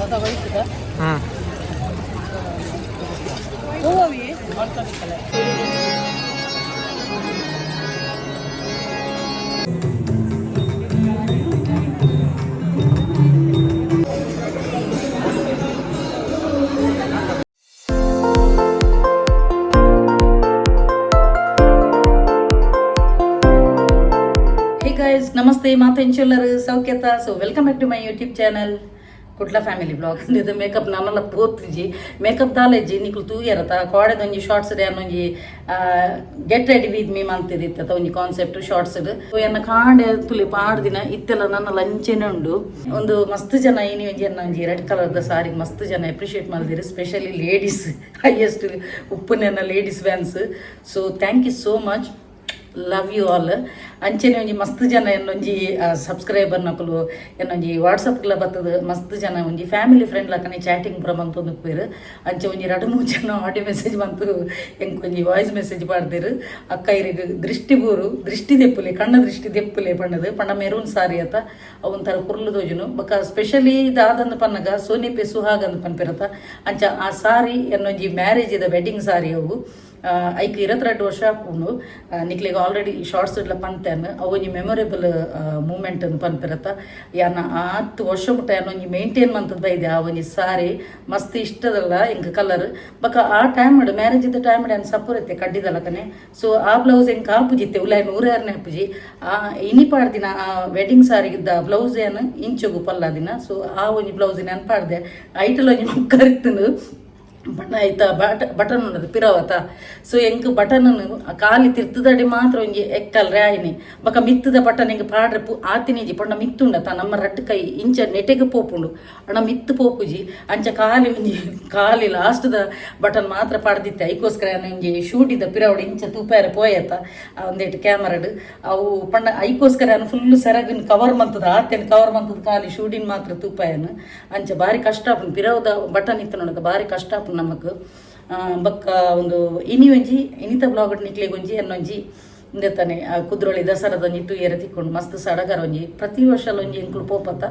White. ಹ್ಞೂ. ಹೂವಿ. Hey guys, ನಮಸ್ತೆ. ಮಾತೆಂಚುಲ್ಲರು ಸೌಖ್ಯತ? So welcome back to my YouTube channel Kudla family blogs. ಇದು ಮೇಕಪ್ ನನ್ನೆಲ್ಲ ಪೋತ್ರಿಜಿ, ಮೇಕಪ್ ದಾಲೆಜ್ಜಿ. ನಿಕ್ಲು ತೂಯರತ ಕೋಡೆದೊಂಜಿ ಶಾರ್ಟ್ಸ್ ಒಂಜಿ ಗೆಟ್ ರೆಡಿ ವಿತ್ ಮೀ ಮಂತಿದಿತ್ತ ಒಂಜಿ ಕಾನ್ಸೆಪ್ಟ್ ಶಾರ್ಟ್ಸ್. ಎನ್ನ ಕಾಂಡೆ ತುಲಿ ಪಾಡ್ದಿನ ಇತ್ತೆಲ್ಲ ನನ್ನ ಲಂಚೆನೆ ಉಂಡು. ಒಂದು ಮಸ್ತ್ ಜನ ಇನಿ ಒಂಜಿ ಎನ್ನ ಒಂಜಿ ರೆಡ್ ಕಲರ್ದ ಸಾರಿ ಮಸ್ತ್ ಜನ ಅಪ್ರಿಷಿಯೇಟ್ ಮಲ್ದಿರು. ಸ್ಪೆಷಲಿ ಲೇಡೀಸ್, ಹೈಯೆಸ್ಟ್ ಉಪ್ಪುನೆನ್ನ ladies fans. So thank you so much, love you all. ಅಂಚೆನೆ ಒಂಜಿ ಮಸ್ತ್ ಜನ ಎನ್ನೊಂಜಿ ಸಬ್ಸ್ಕ್ರೈಬರ್ ನಕುಲು ಎನ್ನೊಂಜಿ ವಾಟ್ಸಪ್ಲ ಬತ್ತದ. ಮಸ್ತ್ ಜನ ಒಂಜಿ ಫ್ಯಾಮಿಲಿ ಫ್ರೆಂಡ್ ಲಕ್ಕನೆ ಚಾಟಿಂಗ್ ಪೂರ ಮಂತೊಂದು ಉಪ್ಪೇರು. ಅಂಚೆ ಒಂಜಿ ರಡ್ಡ್ ಮೂರು ಜನ ಆಡಿಯೋ ಮೆಸೇಜ್ ಬಂತು, ಎಂಕ್ ಒಂಜಿ ವಾಯ್ಸ್ ಮೆಸೇಜ್ ಪಾಡ್ದೇರು, ಅಕ್ಕ ಇರೆಗ್ ದೃಷ್ಟಿ ಬೂರು, ದೃಷ್ಟಿ ದೆಪ್ಪುಲೆ, ಕಣ್ಣ ದೃಷ್ಟಿ ದೆಪ್ಪುಲೆ ಪಣ್ಣದು. ಪಂಡ ಮೆರೂನ್ ಸಾರಿ ಅತ್ತ, ಅವೊಂಥರ ಕುರ್ಲು ತೋಜುನು. ಬೊಕ್ಕ ಸ್ಪೆಷಲಿ ದಾದಂದು ಪನ್ನಗ ಸೋನೆ ಪೆ ಸುಹಾಗಂದು ಪನ್ಪಿರತ, ಅಂಚ ಆ ಸಾರಿ ಎನ್ನೊಂಜಿ ಮ್ಯಾರೇಜ್ ಇದ ವೆಡ್ಡಿಂಗ್ ಸಾರಿ. ಅವು ಐಕ್ 22 ವರ್ಷ ಆಪುಂಡು. ನಿಕ್ಲೆಗ್ ಆಲ್ರೆಡಿ ಶಾರ್ಟ್ಸ್ ಇಡ್ಲ ಪಂತೇನು. ಅವು ಒಂಜಿ ಮೆಮೊರೇಬಲ್ ಮೂಮೆಂಟ್ ಅಂತ ಪನ್ಪಿರತ್ತ. ಯಾನ ಆತ್ ವರ್ಷ ಮುಟ್ಟ ಯಾನ್ ಒಂಜಿ ಮೇಂಟೈನ್ ಮಂತದ ಬೈದೆ. ಆ ಒಂಜಿ ಸಾರಿ ಮಸ್ತ್ ಇಷ್ಟದಲ್ಲ ಎಂಕ್ ಕಲರ್. ಬೊಕ್ಕ ಆ ಟೈಮ್ ಮ್ಯಾರೇಜ್ ಇದ್ದ ಟೈಮ್ ಯಾನ್ ಸಪೂರ ಇತ್ತೆ ಕಡ್ಡಿದಲಕನೆ. ಸೊ ಆ ಬ್ಲೌಸ್ ಎಂಕ್ ಆಪುಜಿತ್ತೆ, ಉಲಾಯಿ ನೂರಾರನೇ ಆಪುಜಿ. ಆ ಇನಿ ಪಾಡ್ದಿನ ಆ ವೆಡ್ಡಿಂಗ್ ಸಾರಿಗಿದ್ದ ಬ್ಲೌಸ್ ಏನು ಇಂಚೊಗು ಪಲ್ಲಾದಿನ. ಸೊ ಆ ಒಂಜಿ ಬ್ಲೌಸ್ ನಾನು ಪಾಡ್ದೆ. ಐಟಲ್ ಒಂಜಿ ಮಕ್ಕರಿತ್ತುಂಡು ಬಣ್ಣ ಐತ ಬಟನ್ ಉಂಡದು ಪಿರವತ. ಸೊ ಎಂಕ್ ಬಟನ್ ಖಾಲಿ ತಿರ್ತದಡಿ ಮಾತ್ರ ಒಂಜಿ ಎಕ್ಕಲ್ ರಾಯಿನಿ. ಬೊಕ ಮಿತ್ತದ ಬಟನ್ ಎಂಕ್ ಪಾಡ್ರೆ ಪು ಆತಿನಿಜಿ. ಪಂಡ ಮಿತ್ತುಂಡತ ನಮ್ಮ ರಡ್ಡ್ ಕೈ ಇಂಚ ನೆಟೆಗೆ ಪೋಪುಂಡು, ಅಣ್ಣ ಮಿತ್ತು ಪೋಪುಜಿ. ಅಂಚ ಖಾಲಿ ಒಂಜಿ ಖಾಲಿ ಲಾಸ್ಟ್ದ ಬಟನ್ ಮಾತ್ರ ಪಾಡ್ದಿತ್ತೆ. ಐಕೋಸ್ಕರ ಒಂಜಿ ಶೂಟಿದ ಪಿರವಡು ಇಂಚ ತೂಪಾರ ಪೋಯತ ಒಂದೇಟ್ ಕ್ಯಾಮರಾಡ್ ಅವು. ಪಂಡ ಐಕೋಸ್ಕರ ಫುಲ್ ಸೆರಗನ್ ಕವರ್ ಮಂತದ, ಆತೆನ್ ಕವರ್ ಮಂತದ ಖಾಲಿ ಶೂಟಿನ್ ಮಾತ್ರ ತೂಪಾಯನು. ಅಂಚ ಬಾರಿ ಕಷ್ಟ ಆಪುಂಡು. ಪಿರವದ ಬಟನ್ ಇತ್ತು ನೋಡದ, ಬಾರಿ ಕಷ್ಟ ಆಪುಂಡು ನಮಕ್. ಬೊಕ್ಕ ಒಂದು ಇನಿ ಒಂಜಿ ಇನಿತ ಬ್ಲಾಗ್ ನಿಕ್ಲೆಗ್ ಒಂಜಿ ಎನ್ನೊಂಜಿ ಇಂದೆತ್ತಾನೆ ಕುದ್ರೋಳಿ ದಸರಾದ ಒಂಜಿ ತೂಯೆರೆ ತಿಕ್ಕೊಂಡು. ಮಸ್ತ್ ಸಡಗರ ಒಂಜಿ. ಪ್ರತಿ ವರ್ಷ ಒಂಜಿ ಎಂಕ್ಲು ಪೋಪತ್ತ,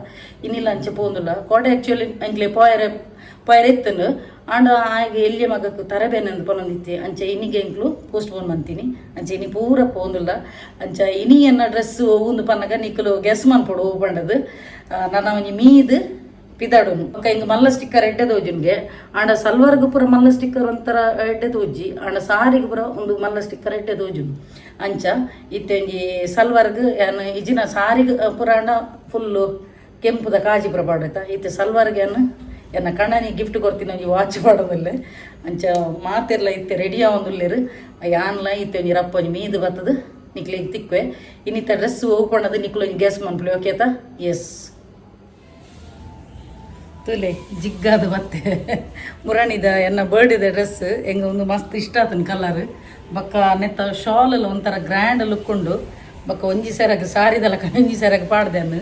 ಇನಿಲ್ಲ ಅಂಚೆ ಪೋಂದುಲ್ಲ. ಕೋಡೆ ಆಕ್ಚುಲಿ ಎಂಕ್ಲೆ ಪೋಯರೆ ಪೋಯರೆ ಇತ್ತುಂಡು. ಆಂಡ ಆಯ್ಗೆ ಎಲ್ಲಿಯ ಮಗಕ್ಕೆ ತರಬೇನೆಂದು ಪನೊಂದಿತ್ತೆ. ಅಂಚೆ ಇನಿಗೆ ಎಂಕ್ಲು ಪೋಸ್ಟ್ ಪೋನ್ ಮಂತೀನಿ. ಅಂಚೆ ಇನಿ ಪೂರ ಪೋಂದುಲ್ಲ. ಅಂಚ ಇನಿ ಎನ್ನ ಡ್ರೆಸ್ ಒಂದು ಪನ್ನಗ ನಿಕ್ಕಲು ಗೆಸ್ ಮನ್ಪೊಡು ಓ ಪಂಡದು. ನನ್ನ ಒಂಜಿ ಮೀದ್ ಪಿದಾಡುನು. ಬೊಕ್ಕ ಹಿಂಗ ಮಲ್ಲ ಸ್ಟಿಕ್ಕರ್ ಎಡ್ಡೆ ತೋಜುನ್ಗೆ. ಆಂಡ ಸಲ್ವಾರ್ಗ್ ಪೂರ ಮಲ್ಲ ಸ್ಟಿಕ್ಕರ್ ಒಂಥರ ಎಡ್ಡೆ ತೋಜಿ. ಆಂಡ ಸಾರಿಗೆ ಪೂರ ಒಂದು ಮಲ್ಲ ಸ್ಟಿಕ್ಕರ್ ಎಡ್ಡೆ ತೋಜುನು. ಅಂಚ ಇತ್ತೆ ಒಂಜಿ ಸಲ್ವಾರ್ಗ್ ಯಾನ್ ಇಜಿನ ಸಾರಿಗೆ ಪೂರ ಆಂಡ ಫುಲ್ಲು ಕೆಂಪುದ ಕಾಜಿ ಪೂರ ಪಾಡೈತ. ಇತ್ತೆ ಸಲ್ವಾರ್ಗೆ ಯಾನ್ ಎನ್ನ ಕಣ್ಣನಿ ಗಿಫ್ಟ್ ಕೊರ್ತೀನಿ ಒಂಜಿ ವಾಚ್ ಪಾಡೋದಿಲ್ಲ. ಅಂಚ ಮಾತೆರ್ಲ ಇತ್ತೆ ರೆಡಿ ಆವೊಂದುಲ್ಲೆರ್. ಯಾನ್ಲ ಇತ್ತೆ ಒಂಜಿ ರಪ್ಪ ಒಂಜಿ ಮೀದು ಬತ್ತದು ನಿಕ್ಲೆಗ್ ತಿಕ್ವೆ. ಇನ್ನಿತ್ತ ಡ್ರೆಸ್ ಓಪಣ್ಣದು ನಿಕ್ಲು ಒಂಜಿ ಗ್ಯಾಸ್ ಮನ್ಪುಲೆ, ಓಕೆ? ಎಸ್, ತುಲೆ ಜಿಗ್ಗಾದ ಬತ್ತೆ. ಮುರಣಿದ ಎನ್ನ ಬರ್ಡಿದ ಡ್ರೆಸ್ ಎಂಗ ಒಂದು ಮಸ್ತ್ ಇಷ್ಟ ಆತನ ಕಲರ್. ಬೊಕ್ಕ ನೆತ್ತ ಶಾಲ್ ಎಲ್ಲ ಒಂಥರ ಗ್ರ್ಯಾಂಡ್ ಲುಕ್ ಉಂಡು. ಬೊಕ್ಕ ಒಂಜಿ ಸೆರಗ್ ಸಾರಿದಲ್ಲ, ಒಂಜಿ ಸೆರಗ್ ಪಾಡ್ದೆನ್.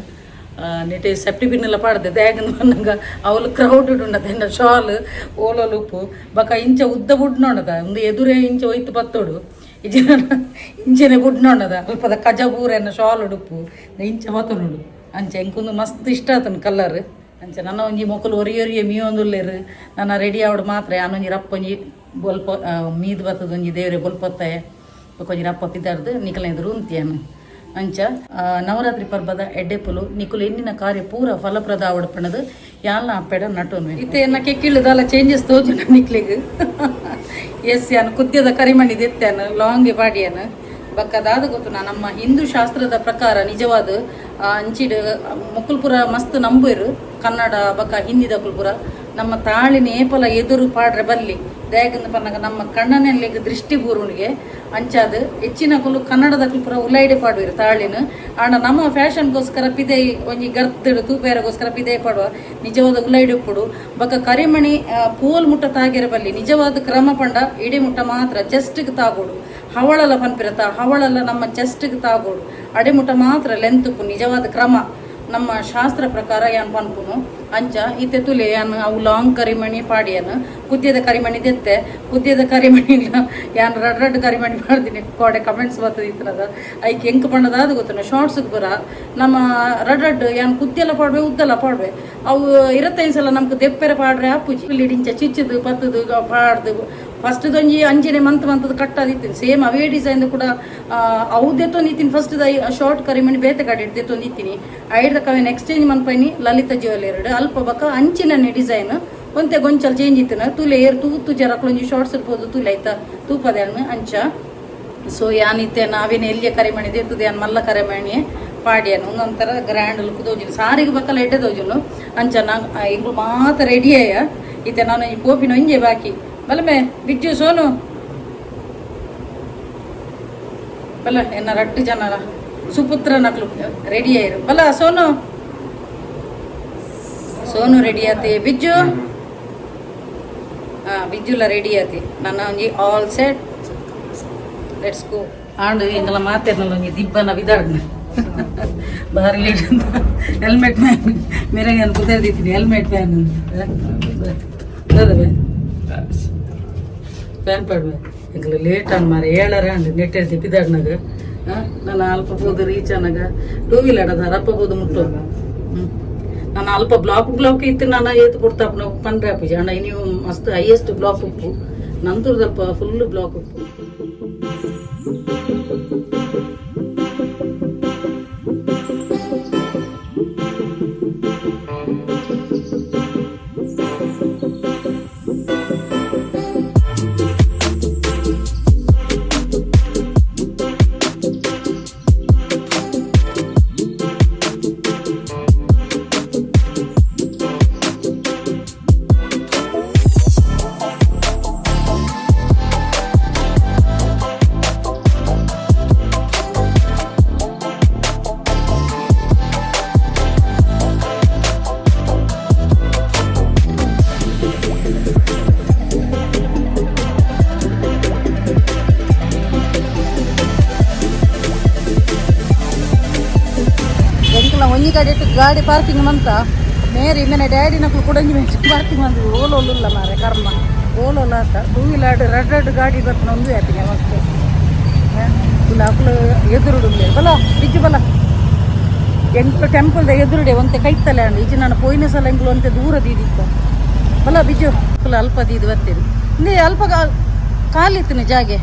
ನೆಟೆ ಸೆಫ್ಟಿ ಪಿನ್ ಎಲ್ಲ ಪಾಡ್ದೆ. ದಾಗಂದು ಬಂದಾಗ ಅವಳು ಕ್ರೌಡೆಡ್ ಉಂಡದ ಎನ್ನ ಶಾಲ್ ಓಲೋ ಉಪ್ಪು. ಬೊಕ್ಕ ಇಂಚ ಉದ್ದ ಬುಡ್ ನೋಡದ ಒಂದು ಎದುರೇ ಇಂಚ ಒಯ್ತು ಬತ್ತೋಡು. ಇಜಿನ ಇಂಚನೆ ಬುಡ್ ನೋಡದ ಅಲ್ಪದ ಕಜ ಪೂರ ಎನ್ನ ಶಾಲ್ ಉಡುಪು ಇಂಚ ಬತ್ತು ನೋಡು. ಅಂಚ ಎಂಕೊಂದು ಮಸ್ತ್ ಇಷ್ಟ ಆತನ ಕಲರ್. ಅಂಚ ನನ್ನ ಒಂಜಿ ಮೊಕಲು ಒರಿ ಒರಿಯೆ ಮೀಯೊಂದುಲ್ಲೆರ್. ನನ್ನ ರೆಡಿ ಆವಡು ಮಾತ್ರ ಯಾನೊಂಜಿ ರಪ್ಪ ಒಂಜಿ ಬೊಲ್ಪ ಮೀದ್ ಬತ್ತದ ಒಂಜಿ ದೇವರೆ ಬೊಲ್ಪೊತ್ತಾಯ. ಬೊಕ ಒಂಜಿ ರಪ್ಪ ಪಿದಾರ್ದು ನಿಕಲ ಎದುರು ಉಂತಿಯಾನು. ಅಂಚ ನವರಾತ್ರಿ ಪರ್ಬದ ಎಡ್ಡೆಪುಲು. ನಿಕುಲು ಎನ್ನಿನ ಕಾರ್ಯ ಪೂರ ಫಲಪ್ರದ ಆವಡ್ ಪಣದು ಯಾನ್ಲ ಅಪ್ಪೆಡ ನಟೋನು. ಇತ್ತೆ ಎನ್ನ ಕೆಕ್ಕಿಳ್ಳುದಲ್ಲ ಚೇಂಜಸ್ ತೋಜುನ ನಿಕ್ಲೆಗ್? ಎಸ್, ಯಾನ್ ಕುದ್ಯದ ಕರಿಮಣಿ ದೆತ್ತೇನು, ಲಾಂಗ್ ಪಾಡಿಯನು. ಬೊಕ್ಕ ದಾದ ಗೊತ್ತುನಾ, ನಮ್ಮ ಹಿಂದೂ ಶಾಸ್ತ್ರದ ಪ್ರಕಾರ ನಿಜವಾದ ಅಂಚಿಡ್ ಮೊಕುಲ್ಪುರ ಮಸ್ತ್ ನಂಬುವೆರು. ಕನ್ನಡ ಬೊಕ್ಕ ಹಿಂದಿದಕುಲ್ಪುರ ನಮ್ಮ ತಾಳಿನ ಏಪಲ ಎದುರು ಪಾಡ್ರೆ ಬಲ್ಲಿ. ದಾಯೆಗಂದ್ ಪನ್ನಗ ನಮ್ಮ ಕಣ್ಣನೆಲ್ಲಿಗೆ ದೃಷ್ಟಿ ಬೂರುಣಿಗೆ. ಅಂಚಾದ್ ಹೆಚ್ಚಿನ ಕುಲು ಕನ್ನಡದಕುಲು ಪೂರ ಉಲೈಡೆ ಪಾಡುವೆರು ತಾಳಿನ. ಆಂಡ ನಮ್ಮ ಫ್ಯಾಷನ್ಗೋಸ್ಕರ ಪಿದೈ ಒಂಜಿ ಗರ್ದಡ್ ತೂಪೇರಗೋಸ್ಕರ ಪಿದೈ ಪಾಡುವ. ನಿಜವಾದ ಉಲೈಡೆ ಉಪ್ಪುಡು. ಬೊಕ್ಕ ಕರಿಮಣಿ ಪೋಲ್ ಮುಟ್ಟ ತಾಗೆರೆ ಬಲ್ಲಿ. ನಿಜವಾದ ಕ್ರಮ ಪಂಡ ಇಡಿ ಮುಟ್ಟ ಮಾತ್ರ, ಚೆಸ್ಟ್ಗೆ ತಾಗೋಡು. ಹವಳಲ ಪನ್ಪಿರತ, ಹವಳಲ ನಮ್ಮ ಚೆಸ್ಟ್ಗೆ ತಾಗೋಡು. ಅಡೆ ಮುಟ್ಟ ಮಾತ್ರ ಲೆಂತ್ ಉಪ್ಪು ನಿಜವಾದ ಕ್ರಮ ನಮ್ಮ ಶಾಸ್ತ್ರ ಪ್ರಕಾರ ಯಾನ್ ಪನ್ಪುನು. ಅಂಚ ಇತ್ತೆ ತುಲೆ ಯಾನ್ ಅವು ಲಾಂಗ್ ಕರಿಮಣಿ ಪಾಡಿಯನ್ ಕುದ್ಯದ ಕರಿಮಣಿ ದೆತ್ತೆ ಕುದ್ಯದ ಕರಿಮಣಿ ಇಲ್ಲ ಯಾನ್ ರಡ್ ರಡ್ ಕರಿಮಣಿ ಪಾಡ್ದಿನಿ ಕೋಡೆ ಕಮೆಂಟ್ಸ್ ಬರ್ತದೆ ಇತ್ತನದ ಐಕ್ ಎಂಕ್ ಪಂಡದ ಅದು ಗೊತ್ತುಂಡು ಶಾರ್ಟ್ಸ್ ಪೂರ ನಮ್ಮ ರಡ್ ರಡ್ ಯಾನ್ ಕುದ್ಯಲ ಪಾಡ್ವೆ ಉದ್ದಲ ಪಾಡ್ವೆ ಅವು ಇರತ್ತೈದು ಸಲ ನಮ್ಗೆ ದೆಪ್ಪೆರೆ ಪಾಡ್ರೆ ಆಪುಜಿ ಇಂಚ ಚಿಚ್ಚದು ಪತ್ತದು ಪಾಡ್ದು ಫಸ್ಟ್ ಒಂಜಿ ಅಂಚನೆ ಮಂತ್ ಮಂತದ ಕಟ್ಟಾದಿತ್ತಿನಿ ಸೇಮ್ ಅವೇ ಡಿಸೈನ್ ಕೂಡ ಅವು ದೆತ್ತೊಂದಿತ್ತೀನಿ ಫಸ್ಟ್ ಶಾರ್ಟ್ ಕರಿಮಣಿ ಬೇತೆ ಕಡೆ ದೆತ್ತೊಂದಿತ್ತೀನಿ ಐಡ್ದ ಕವಿನ ಎಕ್ಸ್ಚೇಂಜ್ ಮನ್ಪೈನಿ ಲಲಿತ ಜ್ಯುವೆಲ್ಲರಿ ಅಲ್ಪ ಬಕ ಅಂಚಿನ ಡಿಸೈನ್ ಒಂತೆ ಗೊಂಚಲ್ ಚೇಂಜ್ ಇತ್ತಿನ ತೂಲೆ ಏರ್ ತೂತು ಜರಕ್ಲೊಂಜಿ ಶಾರ್ಟ್ಸ್ ಇರ್ಬೋದು ತೂಲೆ ಆಯ್ತಾ ತೂಪದೆ ಅಂಚ. ಸೊ ಯಾನಿತ್ತೆ ನಾವೇನು ಎಲ್ಲಿಯ ಕರಿಮಣಿ ದೆತ್ತದ ಯಾನ್ ಮಲ್ಲ ಕರಿಮಣಿ ಪಾಡ್ಯಾನ ಒಂದೊಂಥರ ಗ್ರ್ಯಾಂಡ್ ಲುಕ್ ತೋಜುನು ಸಾರಿಗೆ ಬಕ್ಕಲ ಎಡ್ಡೆ ತೋಜುನು. ಅಂಚ ನಾ ಎಂಕುಲು ಮಾತ ರೆಡಿ ಆಯ. ಇತ್ತೆ ನಾನು ಈ ಪೋಪಿನ ಒಂಜೆ ಬಾಕಿ. ಬಲಮೆ ಬಿಜ್ಜು ಸೋನು ಬಲ ಎನ್ನ ರಡ್ಡು ಜನರ ಸುಪುತ್ರ ನಕ್ಲು ರೆಡಿ ಆಯಿರು. ಬಲ ಸೋನು ಸೋನು ರೆಡಿ ಆತೆ ಬಿಜ್ಜು ಹಾ ಬಿಜ್ಜುಲ ರೆಡಿ ಆತೆ ನನ್ನ ಒಂಜಿ ಆಲ್ ಸೆಟ್ let's go. ಆಂಡ್ ಎಂಗಲ ಮಾತೆರ್ನಲ್ಲ ಒಂಜಿ ದಿಬ್ಬನ ಬಿದಾಡ್ನ ಬಾರಿ ಲೇಟ್ ಅಂತ ಹೆಲ್ಮೆಟ್ ಮ್ಯಾನ್ ಮೆರೆಗೆ ಕುದೇದಿದ್ದೀನಿ ಹೆಲ್ಮೆಟ್ ಮ್ಯಾನ್ ಬೇ ಫ್ಯಾನ್ ಪಾಡ್ವೆ. ಎಂಕಲು ಲೇಟ್ ಆನ್ ಮಾರೆ ಏಳರೆ ಅಂಡ್ ನೆಟ್ಟೆಡ್ತಿ ಬಿದಾಡ್ನಾಗ ನಾನು ಅಲ್ಪ ಪೋದು ರೀಚ್ ಅನಾಗ ಟೂ ವೀಲರ್ ಅದ ರಪ್ಪ ಪೋದು ಮುಟ್ಟು. ನಾನು ಅಲ್ಪ ಬ್ಲಾಕ್ ಬ್ಲಾಕ್ ಇತ್ತು ನಾನು ಏತು ಕೊಡ್ತಾ ಪಂಡ್ರೆ ಆಪುಜಿ ಅಣ್ಣ ನೀವು ಮಸ್ತ್ ಹೈಯೆಸ್ಟ್ ಬ್ಲಾಕ್ ಉಪ್ಪು ನಂತರದಲ್ಪ ಫುಲ್ ಬ್ಲಾಕ್ ಉಪ್ಪು. ಎಂಕಲ ಒಂಜಿ ಕಡೆ ಗಾಡಿ ಪಾರ್ಕಿಂಗ್ ಮಂತ ಮೇರಿ ಮನೆ ಡ್ಯಾಡಿ ನಕ್ಲು ಕೂಡ ಒಂಜಿ ಪಾರ್ಕಿಂಗ್ ಬಂದು ಓಲೋಲುಲ್ಲ ಮಾರೆ ಕರ್ಮ ಓಲೋಲ ಆತ ಟೂ ವೀಲರ್ ರಡ್ ರಡ್ ಗಾಡಿ ಬರ್ತನ ಒಂದು ಆಪಿನ ಮಸ್ತ್ ಇಲ್ಲ ಅಕ್ಲು ಎದುರುಡು ಬಲ ಬಿಜ್ಜು ಬಲ ಎಂಕ್ಲು ಟೆಂಪಲ್ದ ಎದುರುಡೆ ಒಂತೆ ಕೈತಲೆ ಅಂಡ್ ಇಜ್ಜಿ ನಾನು ಪೋಯಿನ ಸಲ ಎಂಕ್ಲು ಒಂತೆ ದೂರ ದೀದಿತ್ತ ಬಲ ಬಿಜ್ಜು ಅಕ್ಲು ಅಲ್ಪ ದೀದು ಬರ್ತೀರಿ ನೀ ಅಲ್ಪ ಕಾಲಿತ್ತಿನ ಜಾಗೆ.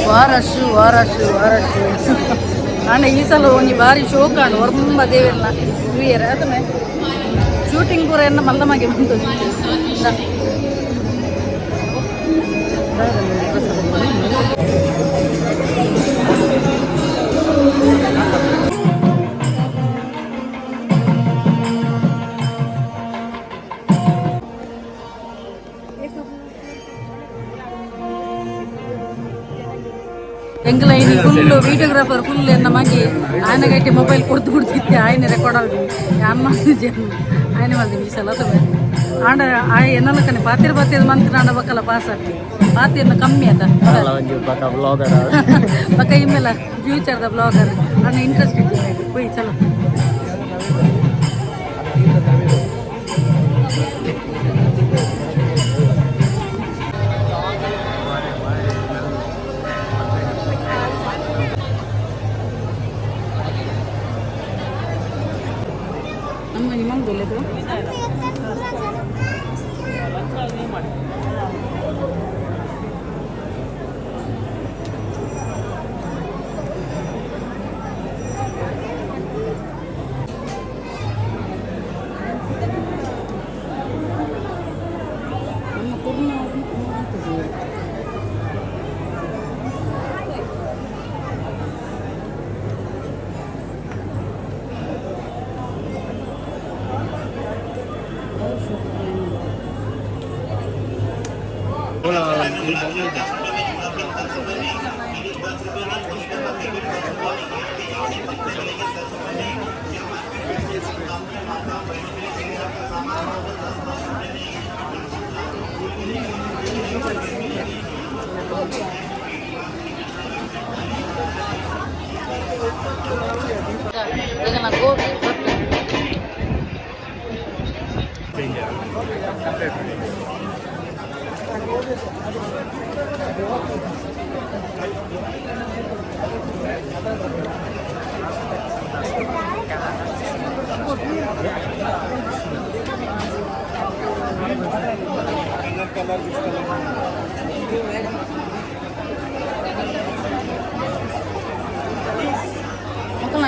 ವಾರಶು ವಾರಶು ವಾರಶು ಆಂಡ ಈ ಸಲ ಒಂಜಿ ಬಾರಿ ಶೋಕ್ ಆಂಡ್ ಒರ್ಂಬ ದೇವೆರ್ನ ತೂಯೆರೆ ಅತನೆ ಶೂಟಿಂಗ್ ಪೂರ ಎನ್ನ ಮಲ್ಲ ಮಗೆ ಬಂತು. ಎಂಕಲ ಇನಿ ಫುಲ್ ವಿಡಿಯೋಗ್ರಾಫರ್ ಫುಲ್ ಎನ್ನ ಮಗೆ ಆಯನಗೈಟೆ ಮೊಬೈಲ್ ಕೊಡ್ತು ಕೊಡ್ತಿತ್ತೆ ಆಯನ ರೆಕಾರ್ಡ್ ಆಲ್ದಿನಿ ಯಾನ್ ಮಲ್ದಿಜೆ ಆಯನೆ ಮಲ್ದಿನಿ ಈ ಸಲ ತವೆ ಆಂಡ ಆಯ ಎನ್ನಲಕನೆ ಪಾತಿರ್ ಪಾತಿರ್ ಮಂತ್ರ ಆಂಡ ಬಕ್ಕಲ ಪಾಸ್ ಆತಿ ಪಾತಿರ್ನ ಕಮ್ಮಿ ಆತ. ಬಕ ಬ್ಲಾಗರ್. ಬಕ್ಕ ಇಮ್ಮೆಲ ಫ್ಯೂಚರ್ದ ಬ್ಲಾಗರ್ ಅಣ್ಣ ಇಂಟ್ರೆಸ್ಟ್ ಇತ್ತು ಹೋಯ್ ಚಲೋ. ನಮ್ಮ ನಿಮ್ಮಂಗೆ ಒಳ್ಳೆದು. ನಮ್ಮ ಕುರ್ನ. ಈಗ ನಾನು ಗೋಬಿ ಬರ್ತೇನೆ. ಮಕ್ಕಳ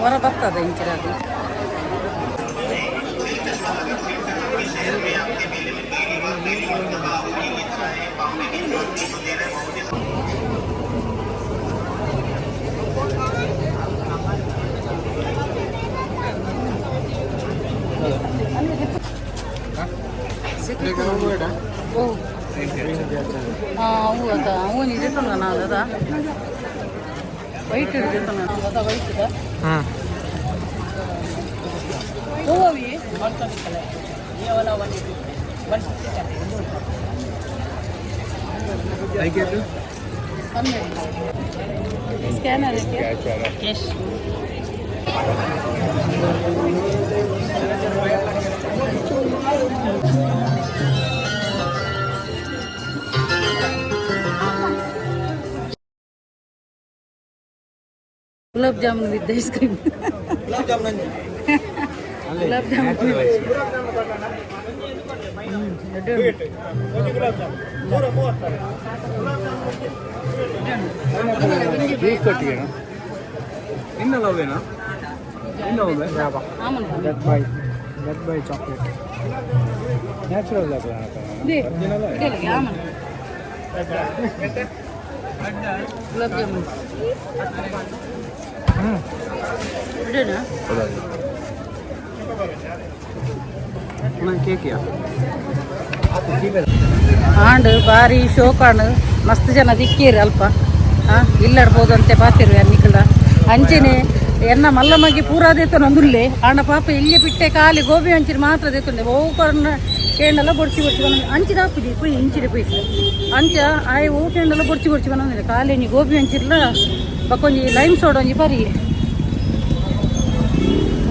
ಹೊರ ಬರ್ತದೆ ಇಂಚಿರದು. ಓ ಹಾಂ, ಅವು ಅದ ಅವು ನಿಜ ನಾನು ಅದ ವೈಟ್ ಹಿಡಿದಿತ್ತು ನಾನು ಅದ ವೈಟ್ ಇದೆ. ಹ್ಞೂ. ಹೂವಿ. Scanner. Cash. Gulab jamun with ice cream. Gulab jamun. Juice ಕೊಟ್ಟಿಗೆ ನಿನ್ನಲ್ಲ ಅವೇನಾ ನಿನ್ನ. Aman. That by that by chocolate natural. ಇದೆ. ಆಮನ್. Gulab jamun. ಆಂಡ್ ಬಾರಿ ಶೋಕಾಣ್ ಮಸ್ತ್ ಜನ ದಿಕ್ಕೇರು ಅಲ್ಪ. ಇಲ್ಲಡ್ಬೋದಂತೆ ಪಾತಿರು ನಿಕಲ ಅಂಚೆನೆ ಎನ್ನ ಮಲ್ಲಮಗೆ ಪೂರಾ ದೇತನೊಂದುಲ್ಲೆ ಆಂಡ ಪಾಪ ಇಲ್ಲಿ ಬಿಟ್ಟೆ ಖಾಲಿ ಗೋಬಿ ಅಂಚಿನ ಮಾತ್ರ ದೇತುಂಡೆ ಓ ಕೊರ್ನ ಕೇಂಡಲ ಬೊಡ್ಚಿ ಬೊಡ್ಚಿ ಬನ ಅಂಚಿದ ಹಾಕುಜಿ ಪೊಯ್ ಇಂಚಿದ ಪೊಯ್ ಅಂಚ ಆಯ್ ಓ ಕೇಂಡಲ ಬೊಡ್ಚಿ ಬೊಡ್ಚಿ ಬನೊಂದಿಲ್ಲ ಖಾಲಿ ಒಂಜಿ ಗೋಬಿ ಅಂಚಿರ್ಲ ಬಕ್ಕೊಂಜಿ ಲೈಮ್ ಸೋಡ ಒಂಜಿ ಬರಿ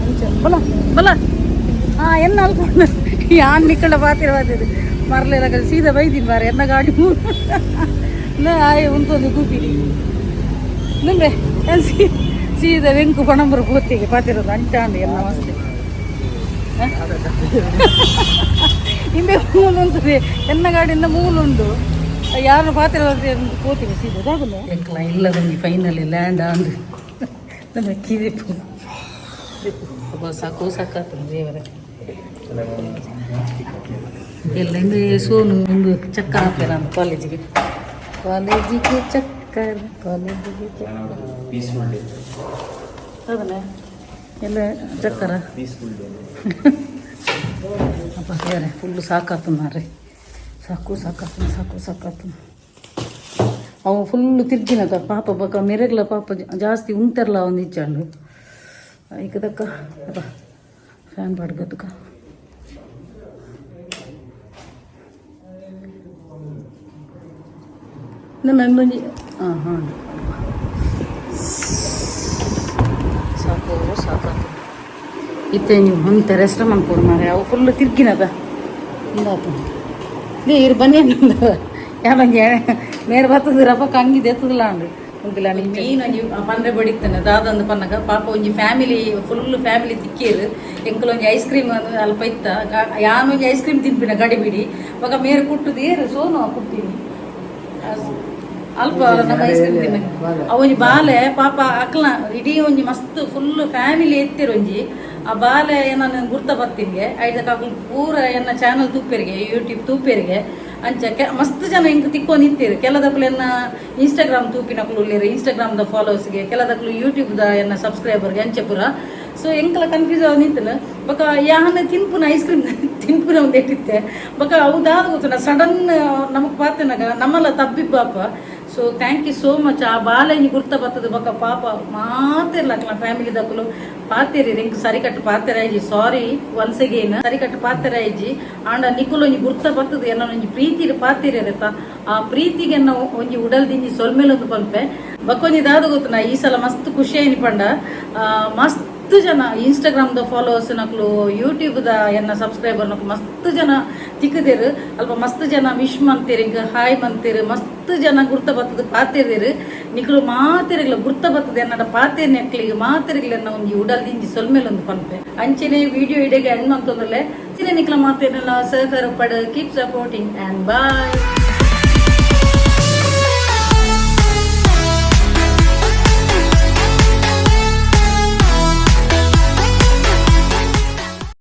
ಅಂಚ ಬಲ ಬಲ. ಹಾಂ ಎನ್ನ ಅಲ್ಪ ಯಾನ್ ನಿಕ್ಕಳ ಪಾತಿರ ಪಾತಿರು ಮರಲೇರ ಸೀದಾ ಬೈದಿನ ಬಾರೆ ಎನ್ನ ಗಾಡಿ ಆಯ್ ಉಂತೊಂದು ಕೂಪಿರಿ ನಿಂಬೆ ಸೀದಾ ವೆಂಕು ಪಣಂಬರು ಪೋತಿಗೆ ಪಾತಿರೋದು ಅಂಚಾಂಡು ಎಲ್ಲ ಮಸ್ತ್. ಇಂಬೆ ಮೂಲು ಉಂಟದೆ ಎನ್ನ ಗಾಡಿಯಿಂದ ಮೂಲು ಉಂಡು ಯಾರು ಪಾತಿರ ಪೋತಿಗೆ ಸೀದಾ ದಾಗುಲ್ಲ ಎಂಕಲ ಇಲ್ಲದೊಂದು ಫೈನಲಿ ಲ್ಯಾಂಡ್ ಆಂಡು ನಮ್ಮ ಕಿದಿಪ್ಪು ಸಾಕು ಸಾಕಾತು ದೇವರೇ. ಎಲ್ಲ ಇಂದು ಸೋನು ಒಂದು ಚಕ್ಕರ್ ಹಾಕ್ತೇನೆ ನಾನು ಕಾಲೇಜಿಗೆ ಕಾಲೇಜಿಗೆ ಚಕ್ಕರ್ ಕಾಲೇಜಿಗೆ ಚಕ್ಕರ್. Peaceful day. ಹೌದಾ ಎಲ್ಲ ಚಕ್ಕರ ಪೀಸ್ಫುಲ್ ಡೇ. ಅಪ್ಪ ದೇವರೇ ಫುಲ್ಲು ಸಾಕಾತು ಮಾರ್ರೆ ಸಾಕು ಸಾಕಾತು ಸಾಕು ಸಾಕಾತು. ಅವು ಫುಲ್ಲು ತಿರ್ಗಿನಕ ಪಾಪ ಬಕ ಮೆರೆಗ್ಲ ಪಾಪ ಜಾಸ್ತಿ ಉಂತೆರ್ಲ ಒಂದು ಇಚ್ಚಾಂಡು ಐಕದಕ್ಕ ಅಪ್ಪ ಫ್ಯಾನ್ ಬಾಡ್ಗದಕ್ಕ. ನಮ್ಮ ಹಾಂ ಹಾಂ ಸಾಕು ಸಾಕಾತು. ಇತ್ತೆ ನೀವು ಹೊಂತ ರೆಸ್ಟ್ ಮನ್ಕೊಡು ಮಾರೆ ಅವು ಫುಲ್ ತಿರ್ಗಿನದ ಇಂದಾತು they ಇರು ಬನ್ನಿ ಯಾವಂಗೆ ಮೇರೆ ಬರ್ತದ್ರಪ್ಪ ಕಂಗಿದೆ ಎತ್ತದಲ್ಲ ಅಂಡು ಉಂತಿಲ್ಲ. ಮೀನು ಒಂಜಿ ಪಂದ್ರೆ ಬಡಿತಾನೆ ದಾದಂದು ಪನ್ನಗ ಪಾಪ ಒಂಜಿ family full family ತಿಕ್ಕೇರು ಎಂಕುಲು ಒಂಜಿ ಐಸ್ ಕ್ರೀಮ್ ಅಲ್ಪ ಇತ್ತ ಯಾನ್ ಒಂಜಿ ಐಸ್ ಕ್ರೀಮ್ ತಿನ್ಪಿನ ಗಡಿ ಬಿಡಿ ಬೊಕ ಮೇರೆ ಕುಟ್ಟುದು ಏರು ಸೋನು ಕುಟ್ಟಿನಿ ಅಲ್ಪ ನಮ್ಮ ಐಸ್ ಕ್ರೀಮ್ ತಿನ್ನ ಅವು ಒಂಜಿ ಬಾಲೆ ಪಾಪ ಅಕ್ಲ ಇಡೀ ಒಂಜಿ ಮಸ್ತ್ ಫುಲ್ ಫ್ಯಾಮಿಲಿ ಎತ್ತಿರು ಒಂಜಿ ಆ ಬಾಲೆ ಏನ ಗುರ್ತ ಬರ್ತಿನ್ಗೆ ಐದಕ್ಕೆ ಅಕ್ಲು ಪೂರ ಎನ್ನ ಚಾನಲ್ ತೂಪೆರಿಗೆ ಯೂಟ್ಯೂಬ್ ತೂಪೆರಿಗೆ ಅಂಚ ಮಸ್ತ್ ಜನ ಇಂಕ್ ತಿಕ್ಕೊಂಡು ನಿಂತಿರು. ಕೆಲದಕ್ಲು ಎನ್ನ ಇನ್ಸ್ಟಾಗ್ರಾಮ್ ತೂಪಿನಕ್ಲು ಉಲ್ಲೇರು ಇನ್ಸ್ಟಾಗ್ರಾಮ್ದ ಫಾಲೋವರ್ಸ್ಗೆ ಕೆಲದಕ್ಲು ಯೂಟ್ಯೂಬ್ದ ಎನ್ನ ಸಬ್ಸ್ಕ್ರೈಬರ್ಗೆ ಅಂಚೆ ಪೂರ. ಸೊ ಎಂಕಲ ಕನ್ಫ್ಯೂಸ್ ಆಗಿ ನಿಂತನು ಬೊಕ ಯಾನ ತಿನ್ಪುನ ಐಸ್ ಕ್ರೀಮ್ ತಿನ್ಪುನ ಒಂದು ಎಟ್ಟಿತ್ತೆ ಬೊಕ ಅವು ದಾದ ಗೊತ್ತುಂಡ ಸಡನ್ ನಮಕ್ ಪಾತಿನಾಗ ನಮ್ಮಲ್ಲ ತಬ್ಬಿಬ್ಬಾಪ. So thank you so much. ಆ ಬಾಲೆಂಜಿ ಗುರ್ತ ಬರ್ತದೆ ಬೊಕ ಪಾಪ ಮಾತಿರ್ಲ ಅಕ್ಲ ಫ್ಯಾಮಿಲಿ ದಕ್ಕಲು ಪಾತೇರಿ ರಿಂಕ್ ಸರಿಕಟ್ಟು ಪಾತೆರ ಇಜ್ಜಿ ಸಾರಿ ಒನ್ಸ್ ಅಗೇನ್ ಸರಿಕಟ್ಟು ಪಾತೆರ ಇಜ್ಜಿ ಆಂಡ ನಿಕುಲು ಒಂಜಿ ಗುರ್ತ ಬರ್ತದೆ ಎನ್ನ ಒಂಜಿ ಪ್ರೀತಿ ಪಾತೇರಿ ಅರೆತ ಆ ಪ್ರೀತಿಗೆ ಎನ್ನ ಒಂಜಿ ಉಡಲ್ ದಿಂಜಿ ಸೊಲ್ಮೆಲೊಂದು ಪನ್ಪೆ. ಬಕ್ಕೊಂಜಿ ದಾದ ಗೊತ್ತುಂಡ ಈ ಸಲ ಮಸ್ತ್ ಖುಷಿ ಆಯ್ನಿ ಪಂಡ ಮಸ್ತ್ ಜನ ಇನ್ಸ್ಟಾಗ್ರಾಮ್ದ ಫಾಲೋವರ್ಸ್ ನಕ್ಲು ಯೂಟ್ಯೂಬ್ದ ಎನ್ನ ಸಬ್ಸ್ಕ್ರೈಬರ್ ನಕ್ಲು ಮಸ್ತ್ ಜನ ತಿಕ್ಕದಿರು ಅಲ್ಪ ಮಸ್ತ್ ಜನ ವಿಶ್ ಮಂತೀರ್ ಇಂಕ ಹಾಯ್ ಮಂತೀರ್ ಮಸ್ತ್ ಜನ ಗುರ್ತ ಬರ್ತದೆ ಪಾತಿರ್ದಿರು ನಿಕ್ಲು ಮಾತಿರ್ಗ್ಲ ಗುರ್ತ ಬರ್ತದೆ ಎನ್ನಡ ಪಾತಿರ್ ನೆಕ್ಲಿಗೆ ಮಾತಿರ್ಗ್ಲ ಎನ್ನ ಒಂಜಿ ಉಡಲ್ ದಿಂಜಿ ಸೊಲ್ಮೇಲೊಂದು ಪನ್ಪೆ. ಅಂಚೆನೆ ವಿಡಿಯೋ ಇಡೆಗೆ ಎಂಡ್ ಮಂತೊಂದಲೆ ಅಂಚೆನೆ ನಿಕ್ಲ ಮಾತಿರ್ನೆಲ್ಲ ಸಹಕಾರ ಪಡ keep supporting and bye.